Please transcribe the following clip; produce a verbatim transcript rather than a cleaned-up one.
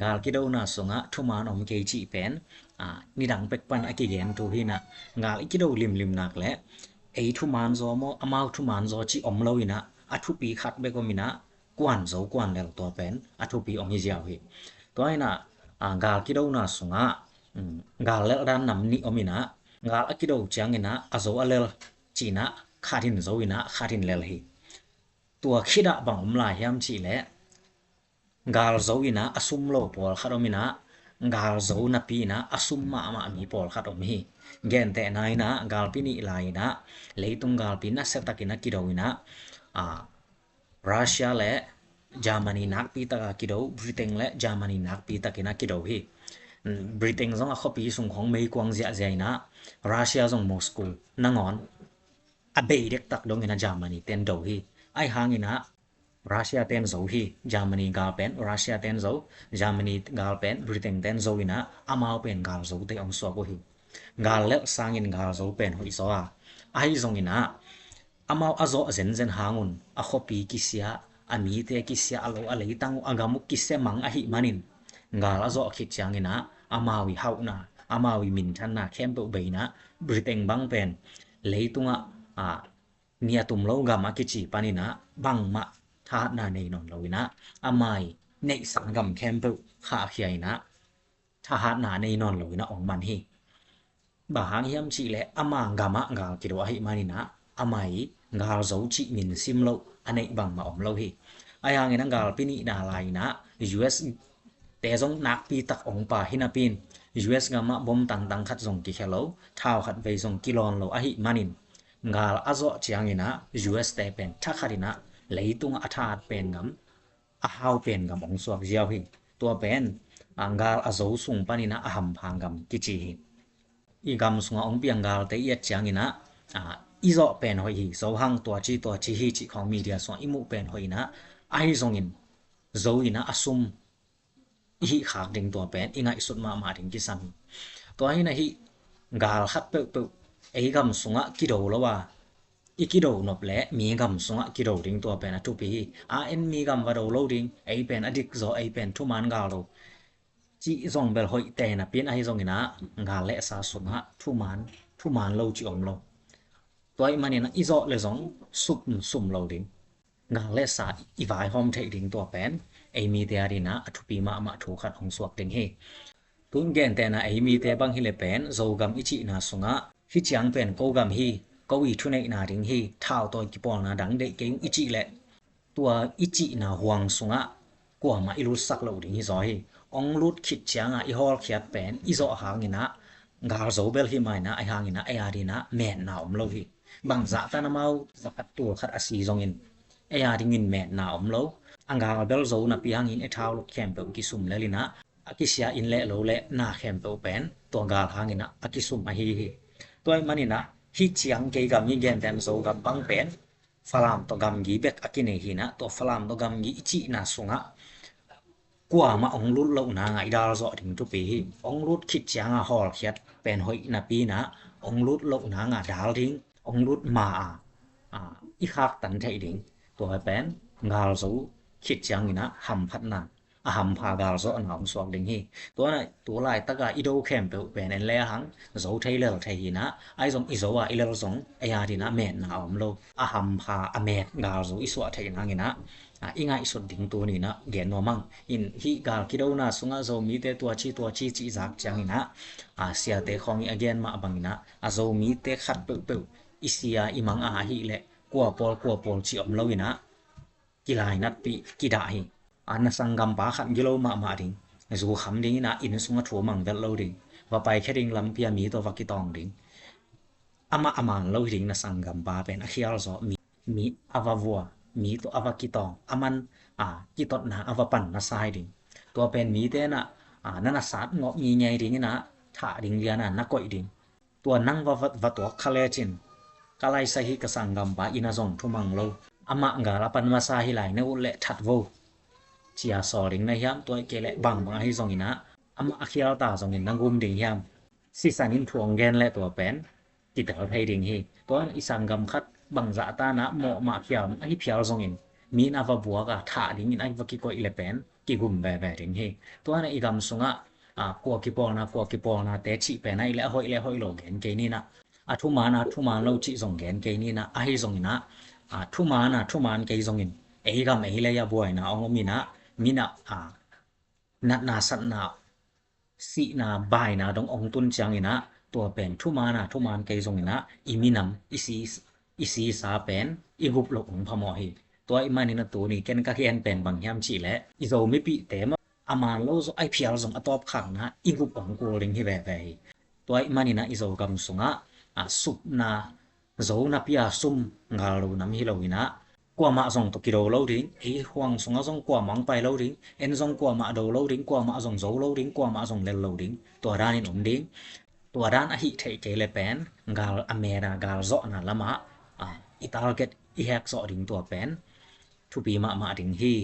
Gal kidona sungah thuman om kei cih pen, a, nidang pek pan a kigen thu hi inah, gal i kido limlim nak leh ei thuman zaw maw, amau thuman zaw cih om lo inah, a thupi khat bek om inah, kuan zo kuan lel tua pen a thupi om hi ziau hi. Tua inah, a, gal kidona sungah, um, gal lelh dan nam nih om inah, gal a kido ciang inah a zo a lel ci inah, khat in zo inah khat in lel hi. Tua khit ah bang om lai hiam cih leh, gal zo inah a sum lo pawlkhat om inah, gal zo napi inah a sum mahmah mi pawlkhat om hi. Gentehna inah galpi nih lai inah, leitung galpi nasia takin a kido inah, a, Russia le Germany nakpi taka kido, Britain le Germany nakpi takin a kido hi. Britain zong a khuapi sung khong meikuang ziahziah inah, Russia zong Moscow nangawn a bei dektak dong inah Germany ten do hi. Ahi hang inah Russia ten zo hi, Germany gal pen Russia ten zo, Germany gal pen Britain ten zo inah, amau pen gal zote hong suak uh hi. Gal lelh sangin gal zo pen hoih zaw a, ahi zong inah amau a zawh zenzen hang un a khuapi kisia, a mite kisia, a lo a leitang uh, a gam uh kisia mang ahih manin, gal a zawh khit ciang inah amau i hauhna, amau i minthanna khempeuh bei inah, Britain bang pen leitungah, a, mi a tum lo gam a kici pan inah bangmah thahatna nei nawn lo inah, amau i neihsa gam khempeuh khahkhia inah, thahatna nei nawn lo inah hong man hi. Bang hang hiam cih leh ama gam ah gal kido ahih man inah, amau i gal zo cih min sim loh a neih bangmah om lo hi. Ahi hang inah galpi nihna lai inah U S te zong nakpi tak hong pha hi napi in, U S gam ah bom tangtang khat zong kikhia lo, thau khat vei zong kilawn lo ahih manin, gal a zawh ciang inah U S te pen thakhat inah leitungah a thahat pen gam, a hau pen gam hong suak ziau hi. Tua pen, a, gal a zo sung pan inah a hampha gam kici hi. I gam sungah hong piang galte i et ciang inah, a, i zawh pen hoih hi, zo hang tua ci tua ci hi cih khawng media sungah i muh pen hoih inah, ahi zongin zo inah a sum i hih khak ding tua pen i ngaihsut mahmah ding kisam hi. Tua hi inah hih gal khat peuhpeuh ei gam sungah kido lo a, i kido nop leh mi gam sungah kido ding tua pen a thupi hi. A en mi gam va do lo ding, ei pen a dik zaw, ei pen thuman gal lo cih zong bel hoih te napi in, ahi zong inah gal le sa sungah thuman, thuman lo cih om lo. Tua ahih man inah i zawh leh zong sum, sum lo ding, gal le sa i vaihawm theih ding tua pen ei mite ading inah a thupi mahmah thu khat hong suak ding hi. Tun gentehna ei mite bang hi leh pen Zogam i cihna sungah, hih ciang pen ko gam hi, ko i thuneihna ding hi, thau tawi kipawlna dang deih kei ung i cih leh, tua i cihna huang sungah kuamah i lutsak loh ding hi zaw hi. Hong lut khit ciangah i hawlkhiat pen i zawh hang inah, gal zo bel hi mah inah, ahi hang inah ei ading inah metna om lo hi. Bangzah tan amau zakhat tul khat a si zongin ei adingin metna om lo. A gal bel zo napi hangin i thau luk khempeuh kisum lel inah, a kisia inn le lo le na khempeuh pen tua gal hang inah a kisum ahi hi. Tua ahih man inah hih ciang kei gam i gentehna Zogam bang pen Falam tawh gamgi bek a kinei hi inah, tua Falam tawh gamgi i cihna sungah kuamah hong lut loh nanga i dal zawh ding thupi hi. Hong lut khit cianga hawlkhiat pen hoih napi inah, hong lut loh nanga dal ding, hong lut ma a, a, i khaktan theih ding. Tua pen gal zo khit ciang inah hamphatna, a hampha gal zawhna hong suak ding hi. Tua inah tu laitaka i do khempeuh pen en le a hang zo thei lel thei hi inah, ahi zong i zo a i lel zong ei ading inah metna a om lo. A hampha a met gal zo i suah theih nang inah, a, i ngaihsut ding tuni inah gen nuam hang. In hih gal kidona sungah Zomite tua ci tua ci cih zak ciang inah, a, siate khawng i a gen mah bang inah, a, Zomite khat peuhpeuh i sia i mang a ahih leh kua pawl kua pawl cih om lo inah, kilainatpih kidah hi. A, na sanggampa khat gilo mahmah ding, zu kham ding inah inn sungah thu mang velh lo ding, va paikhia ding lampi ah mi tawh va kitawng ding. Amah a man lo hi ding, na sanggampa pen a khial zaw, mi, mi a va vua, mi tawh a va kitawng, a man, a, kitotna a va pan na sa hi ding. Tua pen mite inah, a, na na sat ngawh ngiaingiai ding inah, thah ding liana na koih ding. Tua nang va, va, va tuak kha lecin, ka laisa hi, ka sanggampa inn ah zong thu mang lo, amah gal a pan masa hi lai, na ut leh that vo, ci a sawl ding na hiam? Tua ahih kei leh bangbang ahi zong inah, amah a khial ta zongin na gum ding hiam? Sisan in thu hong gen leh tua pen kitel thei ding hi. Tua i sanggam khat bangzah tan a mawhmah khial ahi phial zongin, mi in a va buak a, thah dingin a va kikoih leh pen kigum veve ding hi. Tua na i gam sungah a, kua kipawlna, kua kipawlnate cih pen a i le a hoih le a hoih lo gen kei ni na, a thuman a thuman lo cih zong gen kei ni na, ahi zongin a, a thuman a thuman kei zongin ei gam ei lei a buaina hong om in a, mi na a natna satna sihna baina dong hong tun ciangin a, tua pen thuman a thuman kei zongin a i minam i si, i sisa pen i gup loh hong phamawh hi. Tua i manin a tuni ken ka gen pen bang hiam cih leh i Zo mipihte mah a man lo zong a phial zong a tawpkhakna i gup hong kul ding hi veve hi. Tua i manin a i Zogam sungah a supna zo napi a sum gal lo nam hi lo in a, kuamah zong tawh kido lo ding, ei huang sungah zong kuamah hong pai lo ding, en zong kuamah do lo ding, kuamah zong zo lo ding, kuamah zong lel lo ding, tua danin om ding. Tua dan ahih theih kei le pen gal a mena gal zawhna lamah a, i target i hek zawh ding tua pen thupi mahmah ding hi.